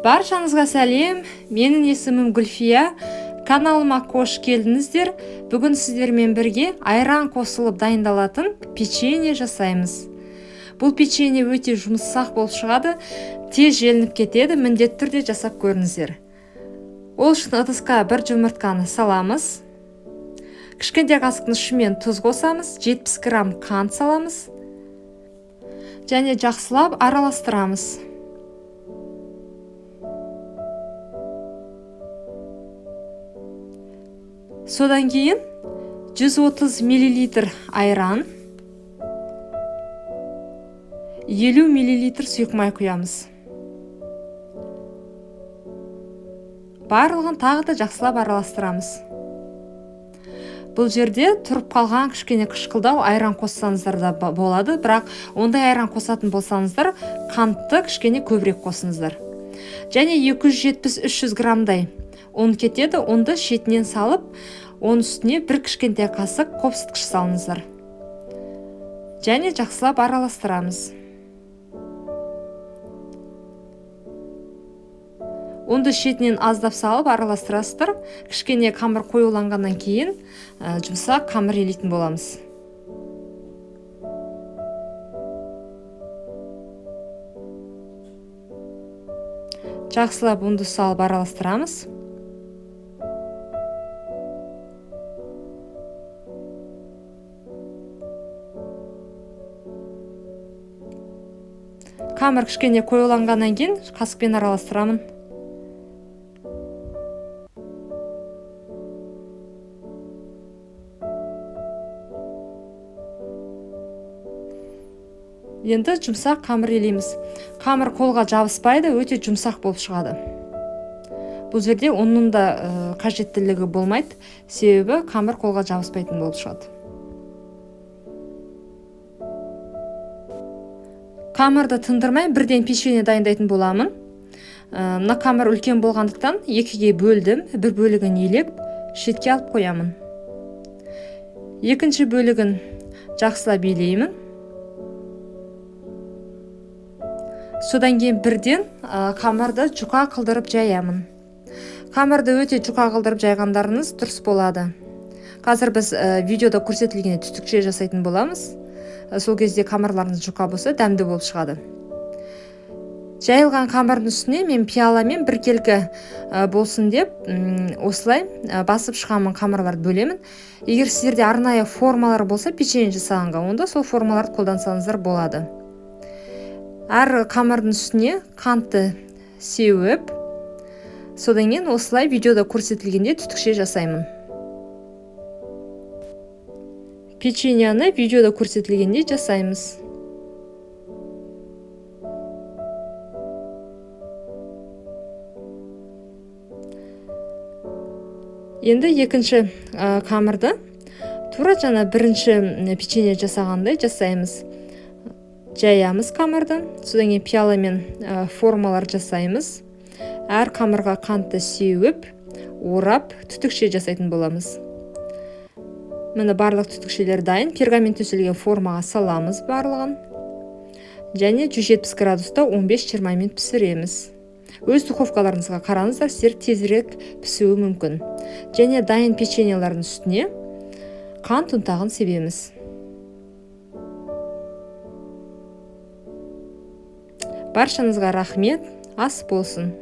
Баршаңызға сәлем, менің есімім Гүлфия. Каналыма қош келдіңіздер. Бүгін сіздермен бірге айран қосылып дайындалатын печенье жасаймыз. Бұл печенье өте жұмсақ болып шығады, тез желініп кетеді, міндетті түрде жасап көріңіздер. Ол үшін ыдысқа бір жұмыртқаны саламыз. Кішкентай қасықтың ұшымен тұз қосамыз, 70 грамм қант саламыз. Және жақсылап араластырамыз. Содан кейін 130 миллилитр айран, 50 миллилитр сұйық май құямыз. Барлығын тағы да жақсылап араластырамыз. Бұл жерде тұрып қалған кішкене қышқылдау айран қоссаңыздар да болады, бірақ ондай айран қосатын болсаңыздар, қантты кішкене көбірек қосыңыздар. Және 270-300 граммдай ұн кетеді, ұнды шетінен салып, оның үстіне бір кішкентай қасық қопсытқыш салыңыздар. Және жақсылап араластырамыз. Ұнды шетінен аздап салып араластырасыздар. Кішкене қамыр қоюланғаннан кейін жұмсақ қамыр елейтін боламыз. Жақсылап ұнды салып араластырамыз. Қамыр кішкене қоюланғаннан кейін қасықпен араластырамын. Енді жұмсақ қамыр елейміз. Қамыр қолға жабыспайды, өте жұмсақ болып шығады. Бұл жерде ұнның да қажеттілігі болмайды, себебі қамыр қолға жабыспайтын болып шығады. Қамырды тындырмай бірден печенье дайындайтын боламын. Мына қамыр үлкен болғандықтан екіге бөлдім. Бір бөлігін елеп, шетке алып қоямын. Екінші бөлігін жақсылап елеймін. Содан кейін бірден қамырды жұқа қылдырып жаямын. Қамырды өте жұқа қылдырып жайғандарыңыз дұрыс болады. Қазір біз видеода көрсетілген түтікше жасайтын боламыз. Сол кезде қамырларыңыз жұқа болса, дәмді болып шығады. Жайылған қамырдың үстіне мен пиаламен біркелкі болсын деп, осылай басып шығамын, қамырларды бөлемін. Егер сіздерде арнайы формалар болса печенье жасағанға, онда сол формаларды қолдансаңыздар болады. Әр қамырдың үстіне қантты сеуіп, содан кейін осылай видеода көрсетілгендей түтікше жасаймын. Печеньені видеода көрсетілгендей жасаймыз. Енді екінші қамырды тура жаңа бірінші печенье жасағандай жасаймыз. Жаямыз қамырды, содан кейін пиаламен формалар жасаймыз. Әр қамырға қантты сеуіп, орап, түтікше жасайтын боламыз. Міне барлық түтікшелер дайын. Пергамент төселген формаға саламыз барлығын. Және 170 градуста 15-20 минут пісіреміз. Өз духовкаларыңызға қараңыздар, сіздер тезірек пісуі мүмкін. Және дайын печеньелердің үстіне қант ұнтағын себеміз. Баршаңызға рахмет, ас болсын.